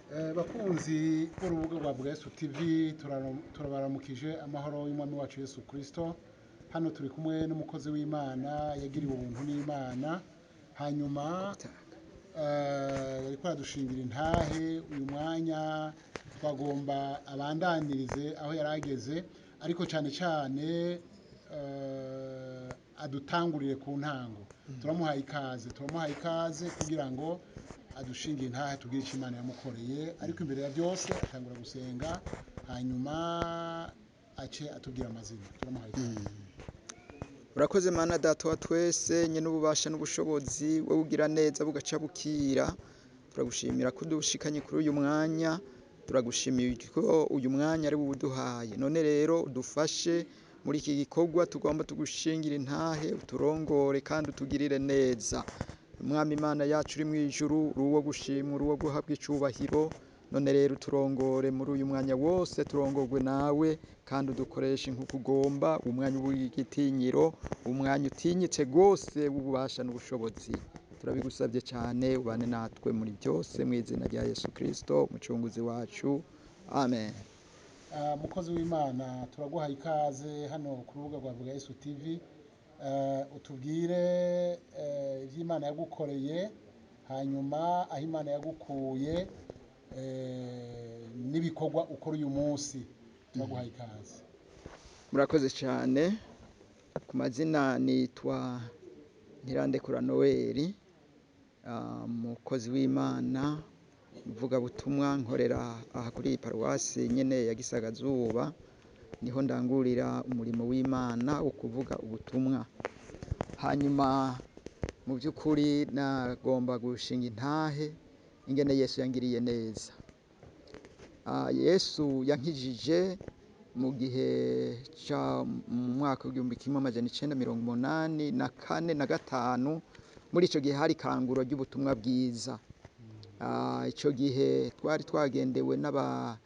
Bakunzi b'urubuga rwa Bwa Yesu TV, turabaramukije amahoro y'Umwami wacu Yesu Kristo. Hano turi kumwe n'umukozi w'Imana yagiriwe ubuntu n'Imana, hanyuma yariko aradushingira intahe. Uyu mwanya twagomba abandanirize aho yari ageze, ariko cyane cyane adutangurire ku ntango. Turamuhaye ikaze, turamuhaye ikaze kugira ngo adushingiye intahe, tubwire icyo Imana yamukoreye. Ariko imbere ya byose atangura gusenga, hanyuma ace atubwira amazina. Turamuhaye ikaze. Urakoze Mana Data wa twese, nyene ububasha n'ubushobozi, wowe ugira neza bugaca bukira. Turagushimira ko udushikanye kuri uyu mwanya, turagushimiye ko uyu mwanya ari wowe uduhaye. None rero udufashe muri iki gikorwa tugomba tugushingira intahe, uturongore kandi utugirire neza. Umwami Imana yacu uri mw'ijuru, uri uwo gushimwa, uri uwo guhabwa icubahiro. None rero uturongore muri uyu mwanya wose, turongorwe nawe kandi udukoreshe nk'uko ugomba, umwanya w'igitinyiro, umwanya utinyitse rwose w'ububasha n'ubushobozi. Turabigusabye cyane, ubane natwe muri byose, mu izina rya Yesu Kristo umucunguzi wacu, amen. Mukozi w'Imana, turaguhaye ikaze hano ku rubuga rwa Vuga Yesu TV. Utubwire iby'Imana yagukoreye, hanyuma aho Imana yagukuye, n'ibikorwa ukora uyu munsi. Turaguhaye ikaze. Murakoze cyane. Ku mazina nitwa Ntirandekura Noel, umukozi w'Imana, umuvugabutumwa, nkorera aha kuri iyi paruwasi nyene ya Gisagazuba, niho ndangurira umurimo w'Imana wo kuvuga ubutumwa. Hanyuma mu by'ukuri nagomba gushinga intahe ingene Yesu yangiriye neza. Yesu yankijije mu gihe ca mu mwaka w'1984 na 5. Muri ico gihe hari ikanguro ry'ubutumwa bwiza. Ico gihe twari twagendewe n'aba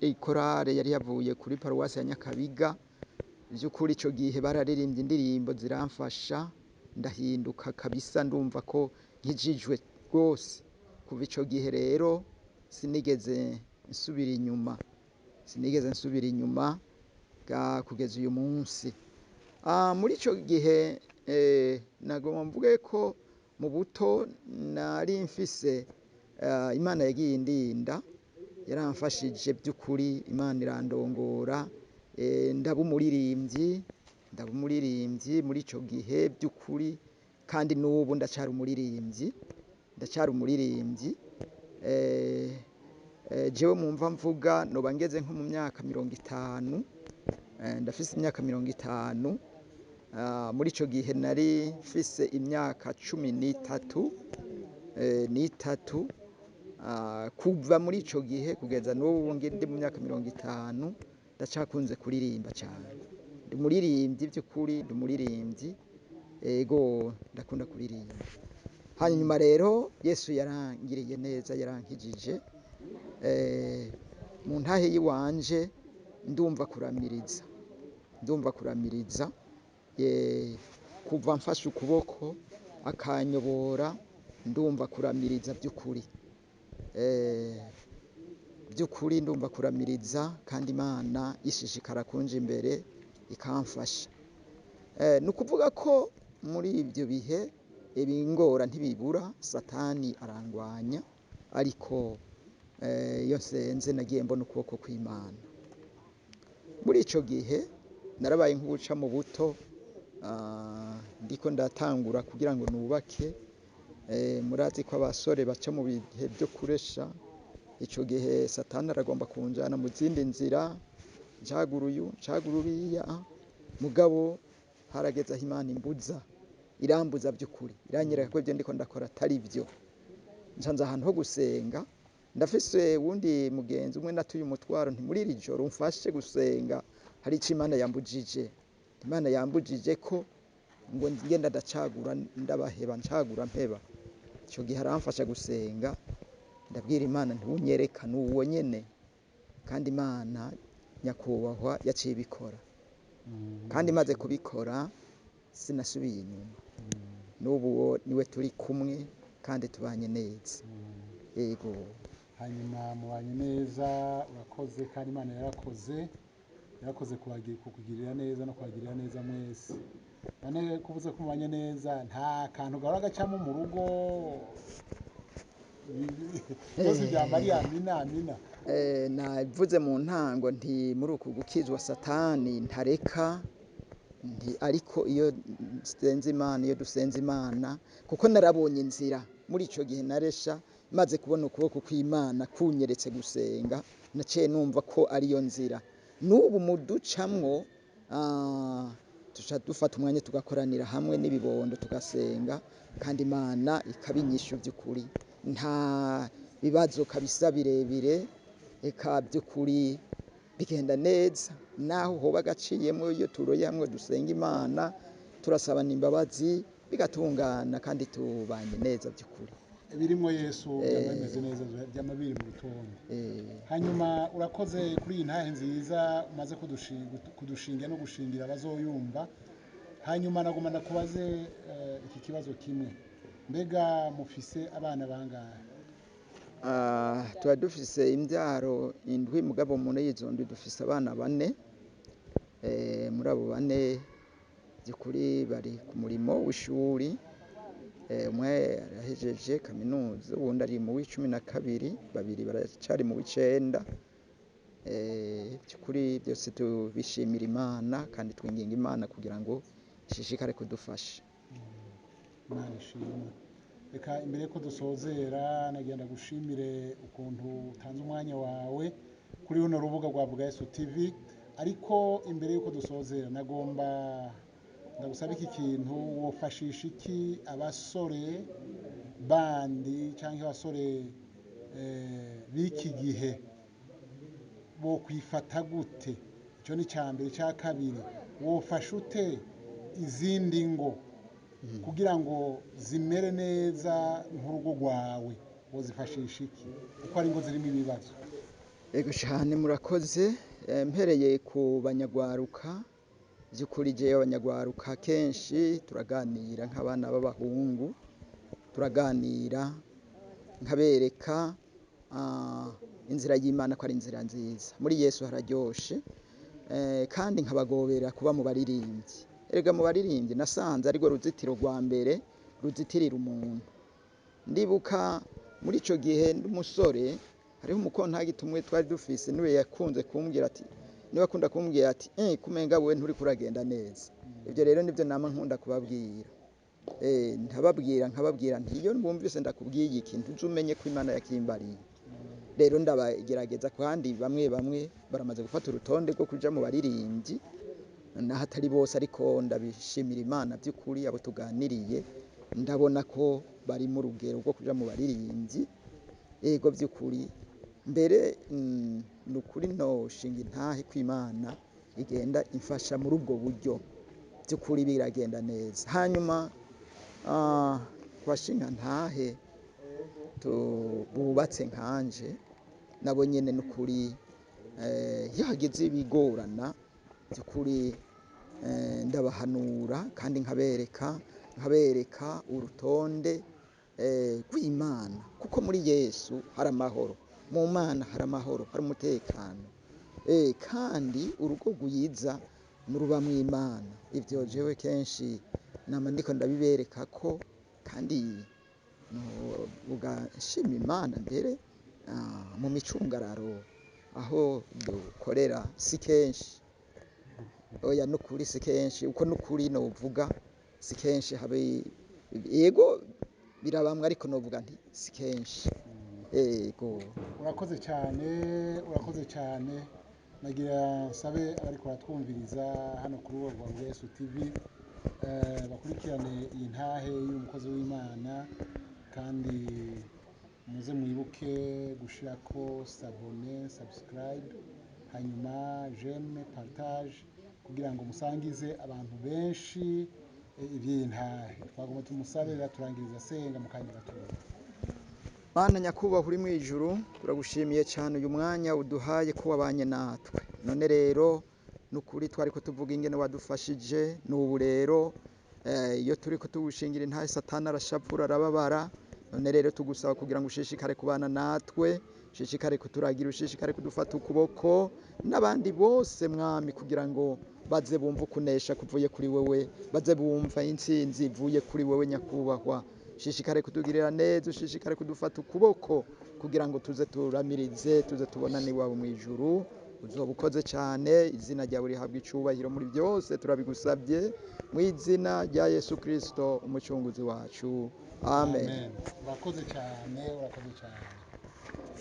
ikorale yari yavuye kuri paruwasi ya Nyakabiga. By'ukuri ico gihe bararirimbye indirimbo ziramfasha, ndahinduka kabisa, ndumva ko nkijijwe rwose. Kuva ico gihe rero sinigeze nsubira inyuma, sinigeze nsubira inyuma kugeza uyu munsi. Muri ico gihe nagomba mvuge ko mu buto nari mfise, Imana yagiye indinda, yaramfashije by'ukuri, Imana irandongora, ndaba umuririmbyi, ndaba umuririmbyi muri ico gihe by'ukuri, kandi n'ubu ndacyari umuririmbyi, ndacyari umuririmbyi. Jewe mumva mvuga noba ngeze nko mu myaka 50, ndafise imyaka 50. Muri ico gihe nari mfise imyaka 13, n'itatu. Kuva muri ico gihe kugeza n'ubu ndi mu myaka 50, ndacakunze kuririmba cyane. Ndi umuririmbyi by'ukuri, ndi umuririmbyi, ego ndakunda kuririmba. Hanyuma rero Yesu yarangiriye neza, yarankijije. Mu ntahe yiwanje ndumva kuramiriza, ndumva kuramiriza, kuva mfashe ukuboko akanyobora, ndumva kuramiriza by'ukuri. By'ukuri ndumva kuramiriza, kandi Imana ishishikara kunja imbere ikamfasha. Ni ukuvuga ko muri ibyo bihe ibingora ntibibura, Satani arangwanya, ariko iyo nsenze nagiye mbona ukuboko kw'Imana. Muri ico gihe narabaye nk'uwuca mu buto, ndiko ndatangura kugira ngo nubake. Murazi ko abasore baca mu bihe byo kuresha. Ico gihe Satani aragomba kunjana mu zindi nzira, ncagura uyu, ncagura uriya, mugabo harageze aho Imana imbuza, irambuza by'ukuri, iranyereka ko ibyo ndiko ndakora atari byo. Ncanze ahantu ho gusenga, ndafise wundi mugenzi umwe natuye umutwaro, nti muri iri joro umfashe gusenga, hari ico Imana yambujije. Imana yambujije ko ngo ngenda ndacagura ndabaheba, ncagura mpeba. Ico gihe aramfasha gusenga, ndabwira Imana ntiwunyereka n'uwo nyene, kandi Imana nyakubahwa yaciye ibikora. Kandi imaze kubikora sinasubiye inyuma. N'ubu niwe turi kumwe kandi tubanye neza. Yego. Hanyuma mubanye neza, urakoze, kandi Imana yarakoze, yarakoze kukugirira neza no kubagirira neza mwese. None kuvuze ko mubanye neza, nta kantu gahora gacamo mu rugo byose byaba ari amina amina? Navuze mu ntango nti muri uku gukizwa Satani ntareka, nti ariko iyo nsenze Imana, iyo dusenze Imana, kuko narabonye inzira muri ico gihe naresha, maze kubona ukuboko kw'Imana kunyeretse gusenga, naciye numva ko ariyo nzira. N'ubu muducamwo, tuca dufata umwanya tugakoranira hamwe n'ibibondo tugasenga, kandi Imana ikabinyisha by'ukuri. Nta bibazo kabisa birebire, eka by'ukuri bigenda neza. Naho hoba gaciyemwo, iyo turoye hamwe dusenga Imana, turasabana imbabazi bigatungana, kandi tubanye neza by'ukuri. Birimwo Yesu byama bimeze neza, byama biri mu rutonde. Hanyuma urakoze kuri iyi ntahe nziza umaze kudushingira no gushingira abazoyumva. Hanyuma naguma ndakubaze iki kibazo kimwe: mbega mufise abana bangahe? Tuba dufise imbyaro 7, mugabo muri izo ndwi dufise abana 4. Muri abo 4 by'ukuri bari ku murimo w'ishuri. Umwe arahejeje kaminuza, uwundi ari mu w'12, 2 baracari mu w'9. By'ukuri byose tubishimira Imana, kandi twinginga Imana kugira ngo ishishikare kudufasha. Imana ishimwe. Reka imbere ko dusozera, nagenda gushimire ukuntu utanze umwanya wawe kuri runo rubuga rwa Vuga Yesu TV. Ariko imbere yuko dusozera, nagomba ndagusaba iki kintu: wofashisha iki abasore bandi canke abasore b'iki gihe? Bo kwifata gute? Ico ni ca mbere. Ca kabiri, wofasha ute izindi ngo kugira ngo zimere neza nk'urugo rwawe? Wozifashisha iki, kuko ari ngo zirimo ibibazo? Ego cyane, murakoze. Mpereye ku banyagwaruka, by'ukuri jewe abanyagwaruka kenshi turaganira nk'abana b'abahungu, turaganira nkabereka inzira y'Imana ko ari inzira nziza, muri Yesu hararyoshe, kandi nkabagobera kuba mu baririmbyi. Erega mu baririmbyi nasanze arirwo ruzitiro rwa mbere ruzitirira umuntu. Ndibuka muri ico gihe ndi umusore, hariho umukontagiti umwe twari dufise, niwe yakunze kumbwira ati, niwe akunda kumbwira ati kumenga wewe nturi kuragenda neza. Ibyo rero nibyo nama nkunda kubabwira. Ntababwira, nkababwira nti iyo mwumvise ndakubwiye ikintu, uze umenye ko Imana yakimbariye. Rero ndabagerageza, kandi bamwe bamwe baramaze gufata urutonde rwo kuja mu baririmbyi, naho atari bose, ariko ndabishimira Imana by'ukuri, abo tuganiriye ndabona ko bari mu rugero rwo kuja mu baririmbyi. Ego by'ukuri, mbere ni ukuri noshinga intahe ko Imana igenda imfasha muri ubwo buryo, by'ukuri biragenda neza. Hanyuma kubashinga ntahe bubatse nkanje, nabo nyene n'ukuri, iyo hagize ibigorana by'ukuri, ndabahanura kandi nkabereka urutonde rw'Imana, kuko muri Yesu hari amahoro, mu Mana hari amahoro, hari umutekano, kandi urugo rwiza n'urubamwo Imana. Ivyo jewe kenshi nama ndiko ndabibereka ko, kandi ugashima Imana mbere mu micungararo aho dukorera si kenshi, oya nukuri si kenshi, uko nukuri novuga si kenshi habe, yego birabamwe, ariko novuga nti si kenshi. Yego. Urakoze cyane, urakoze cyane. Nagira nsabe abariko baratwumviriza hano kuri Vuga Yesu TV, bakurikirane iyi ntahe y'umukozi w'Imana, kandi muze mwibuke gushirako s'abonner, subscribe, hanyuma j'aime, partage, kugira ngo musangize abantu benshi iby'iyi ntahe. Twagomba tumusabe turangiriza asenga mu kanya gatoya. Mana nyakubahwa uri mu ijuru, turagushimiye cyane uyu mwanya uduhaye ko wabanye natwe. None rero nukuri twari ko tuvuga ingene wadufashije, n'ubu rero iyo turi ko tugushingira intahe, Satani arashavura, arababara. None rero tugusaba kugira ngo ushishikare kubana natwe, ushishikare kuturagira, ushishikare kudufata ukuboko n'abandi bose Mwami, kugira ngo baze bumva ukunesha kuvuye kuri wewe, baze bumva intsinzi ivuye kuri wewe nyakubahwa. Ushishikare kutugirira neza, ushishikare kudufata ukuboko kugira ngo tuze turamirize, tuze tubonane iwawe mu ijuru. Uzoba ukoze cyane, izina ryawe rihabwa icubahiro muri byose, turabigusabye mu izina rya Yesu Kristo umucunguzi wacu, amen. Urakoze cyane, urakoze cyane.